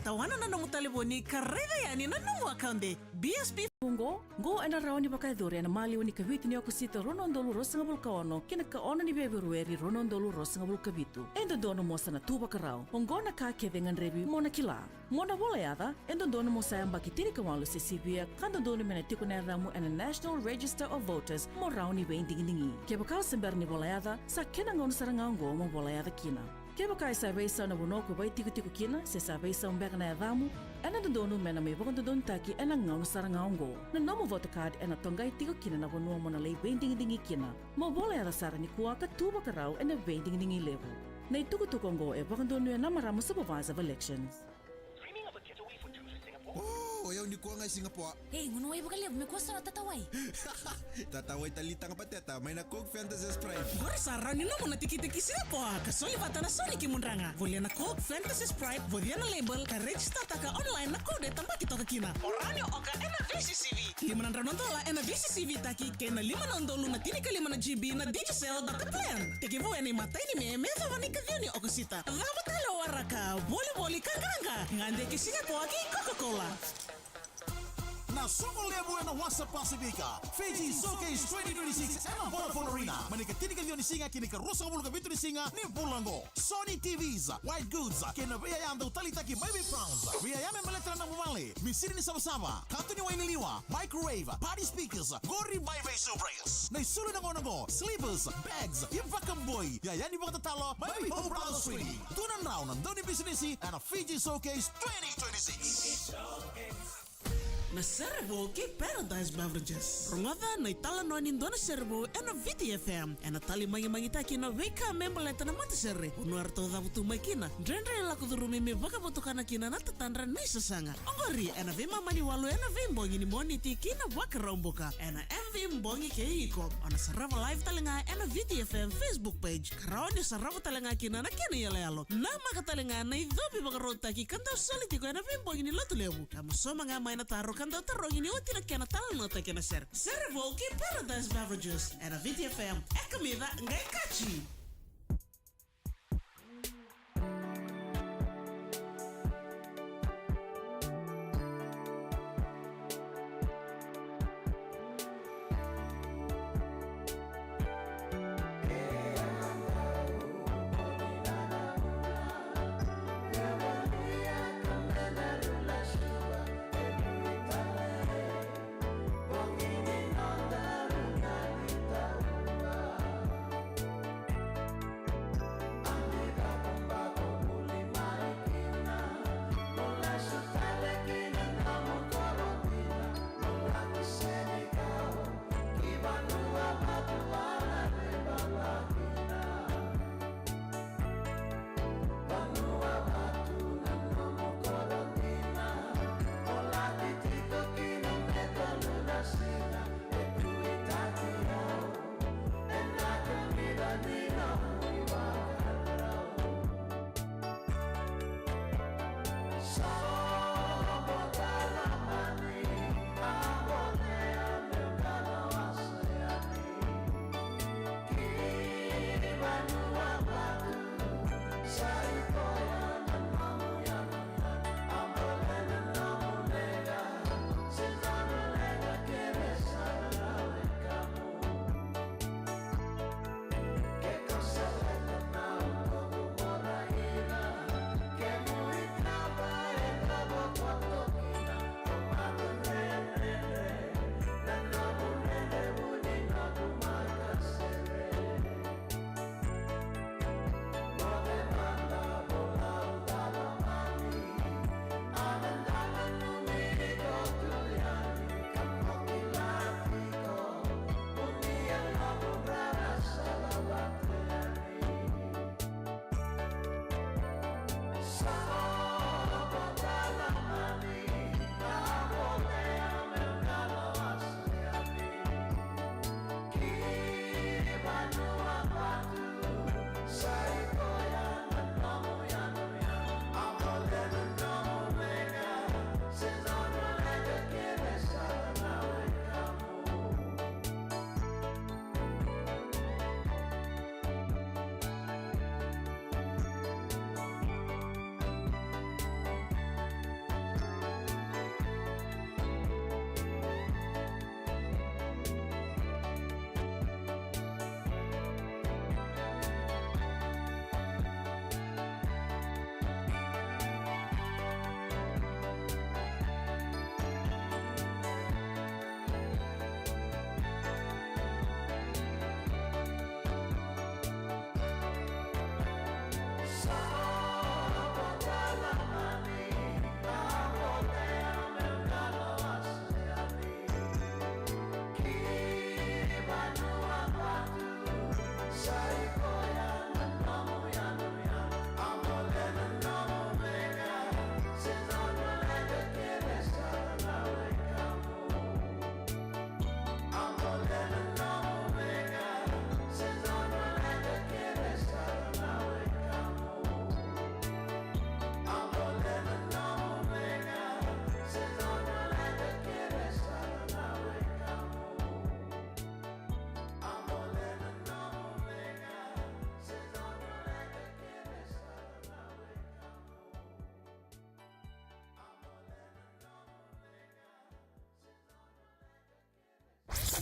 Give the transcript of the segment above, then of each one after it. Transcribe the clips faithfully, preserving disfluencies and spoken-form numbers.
Tawana na nomu talevoni ka raica yani na nomu akaude. B S P. Oqo, oqo ena rawa ni vakayacori ena maliwa ni ikavitu ni Okosita rua na udolu ruasagavulu ka ono ki na ikaono ni vei Feperueri rua na udolu ruasagavulu ka vitu. E dodonu mo sa na tu vakarau. Oqo na ka kece e gadrevi mo na kila. Mo na vola yaca, e dodonu mo sa yabaki tinikawalu se sivia ka dodonu me na tiko na yacamu ena National Register of Voters mo rawa ni veidigidigi. Kevaka o se bera ni vola yaca, sa kena gauna sara ga oqo mo vola yaca kina. Kevaka e sa veisau na vanua ko vakaitikotiko kina se sa veisau beka na yacamu, ena dodonu me na mai vakadodonutaki ena gauna sara ga oqo. Na nomu voter card ena toqai tiko kina na vanua mo na lai veidigidigi kina. Mo vola yaca sara nikua ka tu vakarau ena veidigidigi levu. Na itukutuku oqo e vakadonuya na marama Supervisor of Elections. Dreaming of a getaway for two to Singapore? Oh, o yau nikua ga i Singapore. Ei, gunu wai vakalevu me kua sara tatawai. Tatawai talitaka pateta mai na Coke, Fanta, Sprite. Qori sa rawa ni nomu na tikite ki Singapore ka soli vata na soni ki Mudraga. Volia na Coke, Fanta, Sprite, vocia na label ka registertaka online na code e tabaki toka kina. O rawa ni oka ena V C C V. Lima na drau na dola ena V C C V taki kei na lima na udolu na tinikalima na G B na Digicel data plan. Tekivu ena imatai ni Me me yacova na ikaciwa ni Okosita. Cava tale o waraka, volivoli ka qaqa? Gade ki Singapore kei Coca-Cola. Na soqo levu ena wasa Pasifika, Fiji Showcase twenty twenty-six ena Vodafone Arena, mai na ikatinikaciwa ni siga ki na ikaruasagavulu ka vitu ni siga ni vula oqo. Sony T Vs, white goods kei na veiyaya dau taleitaki mai vei France. Veiyaya me baleta na nomu vale, misini ni savasava, kato ni wai liliwa, microwave, party speakers, qori mai vei Shoprite. Na isulu ena gauna oqo, slippers, bags, ivakaboi, yaya ni vakatatalo mai vei Ho Brothers Trading. Dua na drau na daunibisinisi ena Fiji Showcase twenty twenty-six. Na sere vou kei Paradise Beverages. Rogoca na italanoa ni dua na sere vou ena Viti F M. Ena tali magimagitaki na veika me baleta na matasere, vanua eratou cavutu mai kina, dredre e lako curumi me vakavotukana kina na tatadra ni sasaga. Oqori ena veimama ni walu ena veibogi ni Moniti ki na Vakaraubuka ena M V Bogi kei iko. O na sarava live tale ga ena Viti F M Facebook page. Ka rawa ni sarava tale ga kina na kena iyaloyalo. Namaka tale ga na icovi vakarautaki ka dau soli tiko ena veibogi ni Lotulevu. Ka mosoma ga mai na taro ka dau tarogi ni oti na kena talanoataki na sere. Sere vou kei Paradise Beverages ena Viti F M. E kamica qai kaci.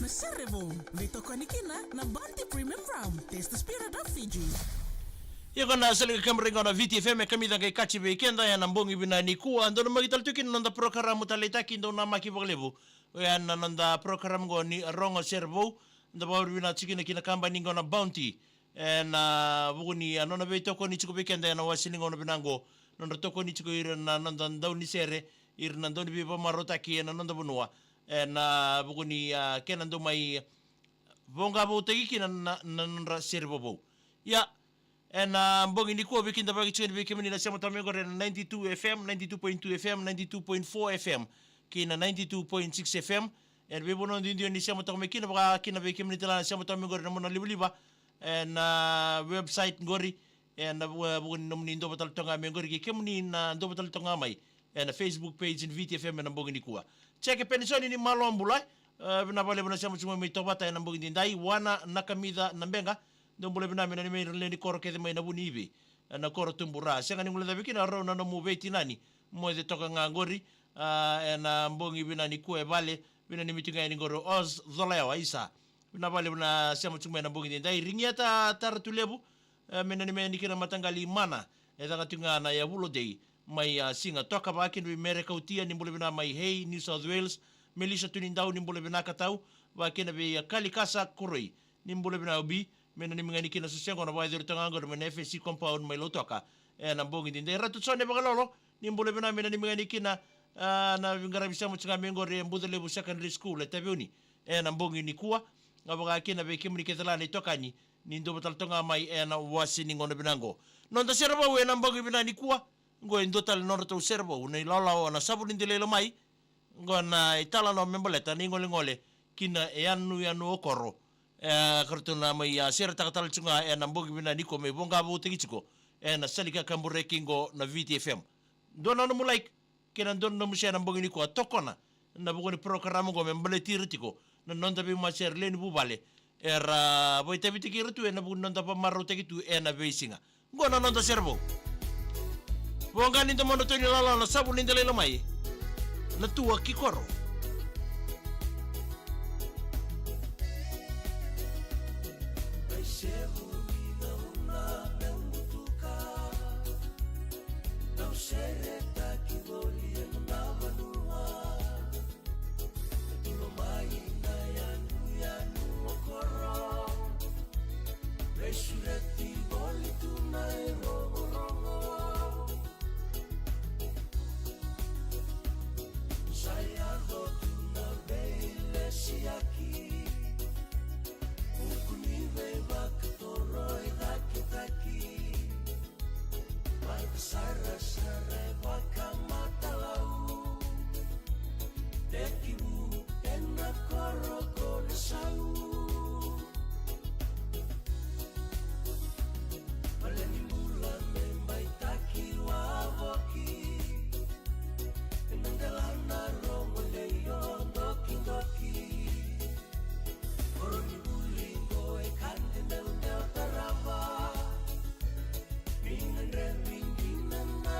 Sere vou, veitokoni kina na Bounty Premium Rum. Taste the spirit of Fiji. Ia ko na sali ka kamera qo na V T F M e kamica qai kaci vei keda ena bogi vinaka nikua. Dou namaki tale tu kina na noda porokaramu taleitaki, dou namaki vakalevu. Oya na noda porokaramu qo ni Rogo Sere Vou. Da vakavinavinaka tiko kina ki na kabani qo na Bounty. Ena vuku ni a nona veitokoni tiko vei keda ena wase ni gauna vinaka qo. Nodra tokoni tiko ira na noda daunisere, ira na dauniveivamarautaki ena noda vanua. Ena vuku ni a kena dau mai voqavoutaki kina na, na nodra sere vovou. Ia, ena bogi nikua veikidavaki tiko yani vei kemuni na sema tiko mai qori ena ninety-two F M, ninety-two point two F M, ninety-two point four F M, kei na ninety-two point six F M. Ena veivanua duidui ni sema tiko mai kina, vaka kina vei kemuni tale na sema tiko mai qori na mona livaliva ena website qori, ena vu-, vuku ni nomuni dua tale toka ga mai qori, kei kemuni na dua tale toka ga mai ena Facebook page ni V T F M ena bogi nikua. Jeke Penisoni ni Malo, bula. E, vinaka vakalevu na sema tiko mai mai Tovata ena bogi nidai. Wana Nakamica Nabeqa, dou bula vinaka, me nanumi ira na lewe ni koro kece mai na Vuniivi, ena koro Tubura. Sega ni guilecavi kina rau na nomu veitinani, moce toka ga qori. A, ena bogi vinaka nikua e vale, vinaka ni miti ga yani qori o Oz Colayawa, isa. Vinaka vakalevu na sema tiko mai na bogi nidai. Rigiata Taratulevu, e, me nanumi yani kina mataqali mana, e caka tiko ga na yavulo dei mai a siga. Toka, vaka kina vei Mere Kautia, ni bula vinaka mai Hay, New South Wales. Melissa Tunidau, ni bula vinaka tau, vaka kina vei a Kalikasa Koroi, ni bula vinaka ubi. Me nanumi ga yani kina so sega na vakayacori toka ga qori mai na F S C compound mai Lautoka ena bogi nidai. Ratu Jone Vakalolo, ni bula vinaka, me nanumi ga yani kina, a, na veiqaravi sema tiko ga mai qori e Bucalevu Secondary School e Taveuni ena bogi nikua. A, vaka kina vei kemuni kece la na itokani ni dua tale toka ga mai ena wase ni gauna vinaka qo. Noda sere vou ena bogi vinaka nikua. Qo e dua tale na nodratou sere vou na ilawalawa na Savu ni Delai Lomai. Qo na italanoa me baleta na igolegole kina e yanuyanu o koro. E, ka ratou na mai a seretaka tale tiko ga ena bogi vinaka nikua me voqavoutaki tiko ena sali ka kaburaki qo na V T F M. Dua na nomu like kei na dua na nomu share ena bogi nikua, tokona na vuku ni porokaramu qo me baleti ira tiko na noda veimatasere lewe ni vuvale era vakaitavitaki ira tu ena vuku ni noda vakamarautaki tu ena veisiga. Qo na noda sere vou. Voqa ni domodratou ni lala na Savu ni Delai Lomai, na Tua ki Koro. Sarasara e vakamatalau, tekivu ena koro ko Nasau. Vale ni bula me baitaki wavoki, ena delana rogo leio dokidoki. Koro ni vuli qo e kade daudau tarava. Ni gadrevi dina na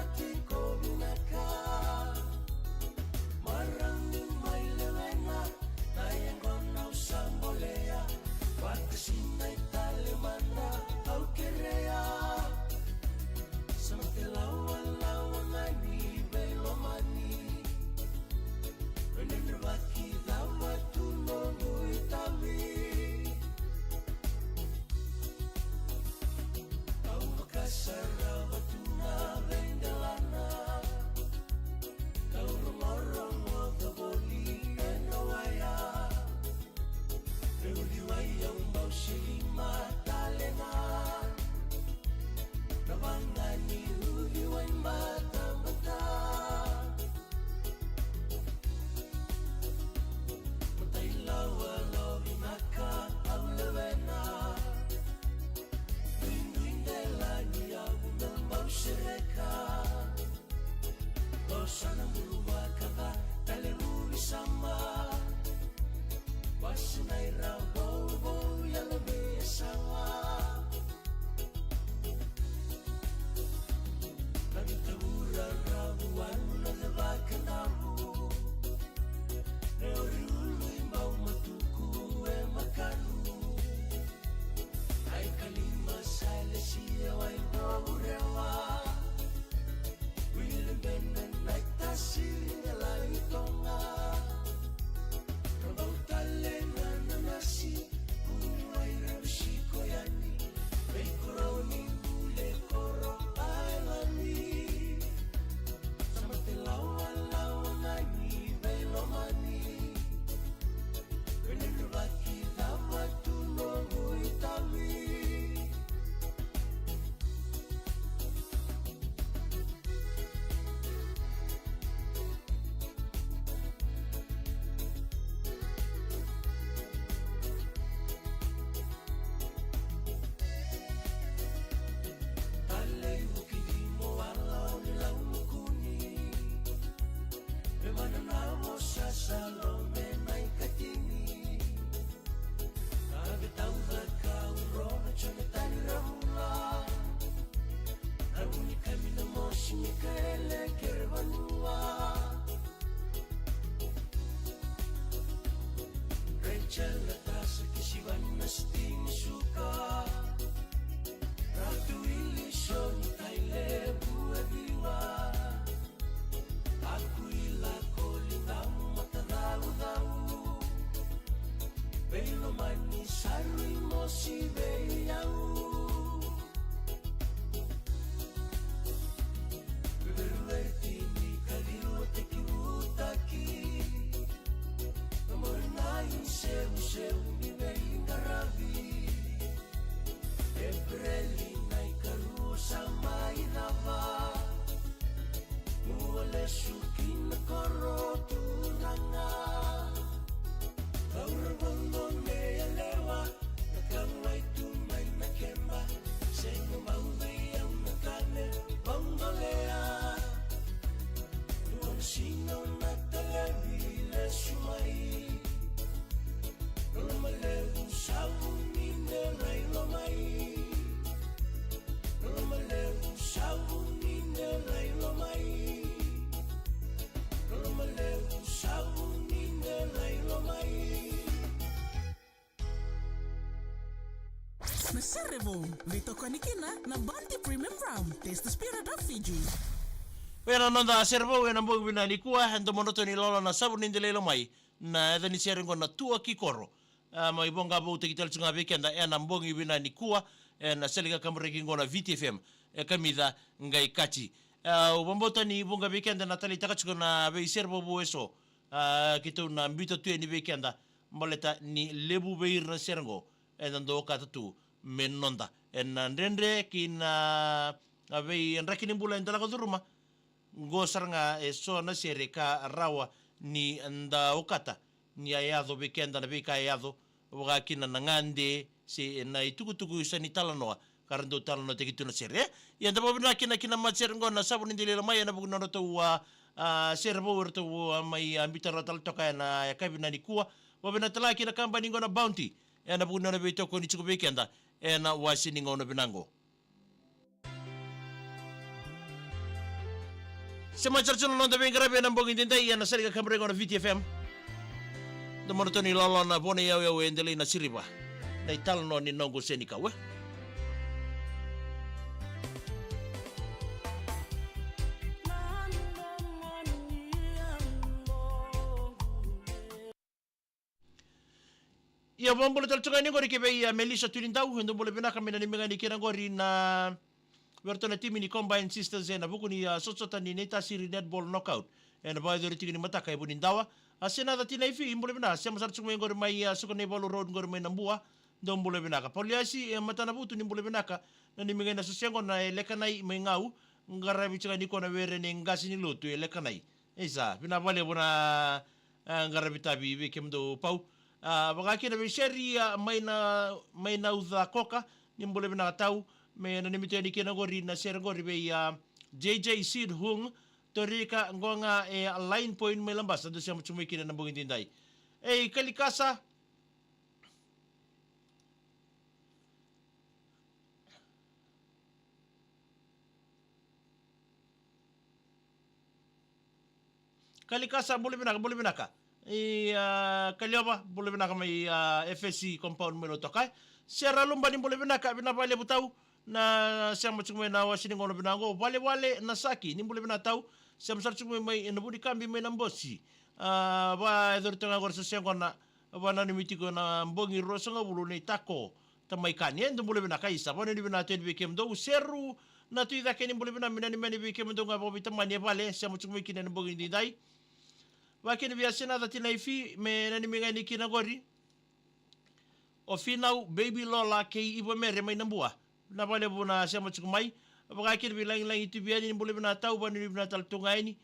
Lomani sa rui mosi vei au. Beberu e tini ka liu tekivutaki. Nomori na isevusevu ni veiqaravi. Epereli na ikarua sa mai cava. Mua lesu ki na koro turaga. Laura vagone yalewa. Na ka mai tu mai na keba. Sega mau vei au na ka me vaudolea. Dua na siga na talevi lesu mai. Loloma levu savu ni delai lomai. Loloma levu savu ni delai lomai. Loloma levu savu ni delai lomai. Na sere vou, veitokoni kina na Bounty Premium Rum. Taste the spirit of Fiji. Oya na noda sere vou ena bogi vinaka nikua, e domo noto ni lolo na savu ni delai lomai. Na yaca ni sere qo na Tua ki Koro. A, mai voqa vou taki tale tu ga vei keda ena bogi vinaka nikua, ena sali ka kaburaki qo na V T F M, e kamica qai kati. A, au vabauta ni vuqa vei keda na taleitaka tiko na veisere vovou eso. A, keitou na biuta tu yani vei keda, baleta ni levu vei ira na sere qo, eda dau okata tu me noda. Ena dredre kei na, a, veidraki ni bula eda lako curuma. Qo sara ga eso na sere ka rawa ni da okata, ni a yaco vei keda na veika e yaco, vaka kina na gade, se na itukutuku sa ni talanoa, ka ra dau talanoataki tu na sere. Ia da vakavinaka kina ki na matasere qo na savu ni delai lomai ena vuku ni nodratou a, a, sere vou eratou a mai a biuta rawa tale toka ena yakavi nikua. Vakavinaka tale ga ki na kabani qo na Bounty, ena vuku ni nona veitokoni tiko vei keda ena wase ni gauna vinaka qo. Se mai sara tu na noda veiqaravi ena bogi daidai ena sali ka kaburaki qo na V T F M. Domo noto ni lolo na vona yauyau e delai na siriva. Na italanoa ni noqu senikau e. Ia, vakabula tale tu ga yani qori ki vei, a, Melissa Tunidau, e dou bula vinaka, me nanumi ga yani kina qori na, vei iratou na timi ni Combined Sisters ena vuku ni, a, sotasota ni Naitasiri Netball Knockout ena vakayacori tiko ni mataka e Vunidawa. A, Senaca Tinaifi, bula vinaka, sema sara tiko mai qori mai, a, Sukanaivalu Road qori mai Nabua, dou bula vinaka. Pauliasi, e, Matanavutu, ni bula vinaka, nanumi ga yani na sosego na e Lekanai mai Gau, qaravi tiko ga yani qo na were ni qase ni lotu e Lekanai. Isa, vinaka vakalevu na, a, qaravi tavi vei kemudou Pau. A, vaka kina vei Seri, a, mai na, mai na Uca Koka, ni bula vinaka tau, me nanumi tu yani kina qori na sere qori vei, a, J J Seed Hung, Torika, qo ga e Line Point mai Labasa, dou sema tu mai kina na bogi daidai. Ei, Kalikasa, Kalikasa, bula vinaka, bula vinaka. I, a, Kaliova, bula vinaka mai, a, F S C compound mai Lautoka. Sera Luba, ni bula vinaka, vinaka vakalevu tau. Na sema tiko mai na wase ni gauna vinaka qo. Valevale Nasaki, ni bula vinaka tau. Sema sara tiko mai mai na Vunikabi mai Nabosi. A, vakayacori toka ga qori sa sema qo na, vakananumi tiko na bogi ruasagavulu ni Tako. Tamaikani, e dou bula vinaka, isa, vakananumi vinaka tu yani vei kemudou. Seru Natuicake, ni bula vinaka, me nanumi yani vei kemudou ga vakaveitamani e vale, sema tiko mai kina ena bogi daidai. Vaka kina vei Senaca Tinaifi, me nanumi ga yani kina qori. O Finau, Baby Lola kei Iva Mere mai Nabua. Vinaka vakalevu na sema tiko mai. Vaka kina vei Lagilagi Tuviani, ni bula vinaka tau, vakananumi vinaka tale tu ga yani.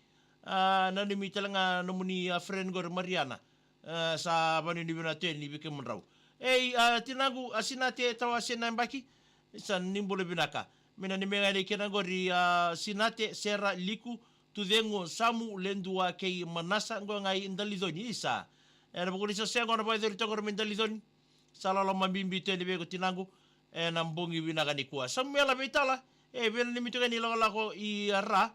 A, nanumi tale ga nomuni, a, friend qori Mariana. E, sa vakananumi vinaka tu yani vei kemudrau. Ei, a, tinaqu, a, Sinate Tawase Nabaki, sa ni bula vinaka. Me nanumi ga yani kina qori, a, Sinate, Sera, Liku, Tucegu, Samu, Ledua kei Manasa, qo ga i Daliconi, isa. Ena vuku ni sosego na vakayacori toka qori mai Daliconi. Sa loloma bibi tu yani vei iko tinaqu. Ena bogi vinaka nikua. Samuela Veitala, e, me nanumi tu ga yani lakolako i Ra,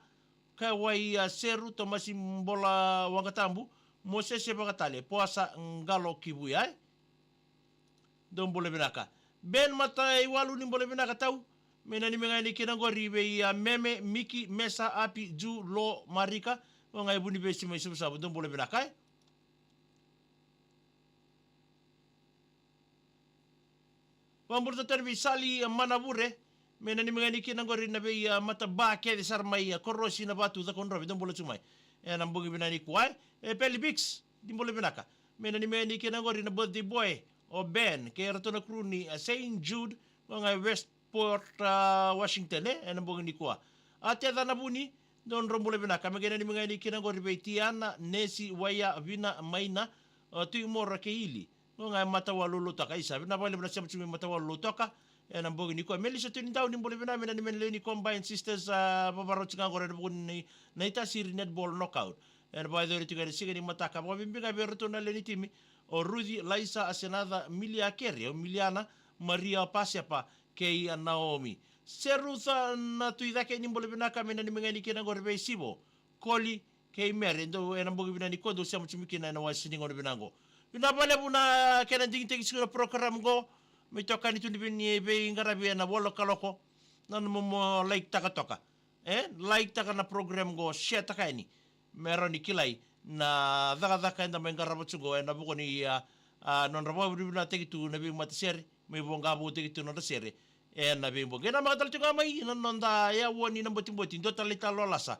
Kawai, a, Seru, Tomasi Bola Waqatabu, Mosese Vakatale, Poasa Qalo Kivuya, e? Dou bula vinaka. Ben Mataiwalu, ni bula vinaka tau. Me nanumi ga yani kina qori vei, a, Meme, Miki, Mesa, Api, Ju, Lo, Marika, o ga i Vunivesi mai Savusavu, dou bula vinaka, e? Au bula tale vei Sali, a, Manavure. Me nanumi ga yani kina qori na vei, a, mataba kece sara mai, a, Korosi, Navatu, Cakaudrove, dou bula tu mai. Ena bogi vinaka nikua, e. E, Peli Bix, ni bula vinaka. Me nanumi ga yani kina qori na birthday boy o Ben, kei ratou na crew ni, a, Saint Jude, qo ga e Westport, a, Washington, e, ena bogi nikua. A Teca na Vuni, dou drau bula vinaka. Me qai nanumi ga yani kina qori vei Tiana, Nesi, Waia, Vina, Maina, a, Tui Mora kei Ili. Qo ga e Matawa Lolotoka. Isa, vinaka vakalevu na sema tu mai Matawa Lolotoka. Ena bogi nikua, Melissa Tunidau, ni bula vinaka. Me nanumi na lewe ni Combined Sisters, a, vavarau tiko ga qori ena vuku ni Naitasiri Netball Knockout. Ena vakayacori tiko ena siga ni mataka. Vakabibi ga vei iratou na lewe ni timi, o Ruthi, Laisa, Asenaca, Milia Kere, o Miliana, Maria, o Pasepa kei a Naomi. Serutha na Tui Cake, ni bula vinaka. Me nanumi ga yani kina qori vei Sivo, Koli kei Mere, dou ena bogi vinaka nikua dou sema tu mai kina ena wase ni gauna vinaka qo. Vinaka vakalevu na kena digitaki tiko na program qo. Me itokani tu ni vei, veiqaravi ena Wall Kaloko. Na nomu mo like taka toka, e, like taka na program qo, share taka yani. Me rawa ni kilai na cakacaka eda mai qarava tu qo ena vuku ni, a, a, nodra vakavinavinakataki tu na veimatasere, mai voqa vou tiko tu nodra sere ena veibogi. Ena maka tale tiko ga mai na noda yawa ni na botiboti, dua tale talo lasa.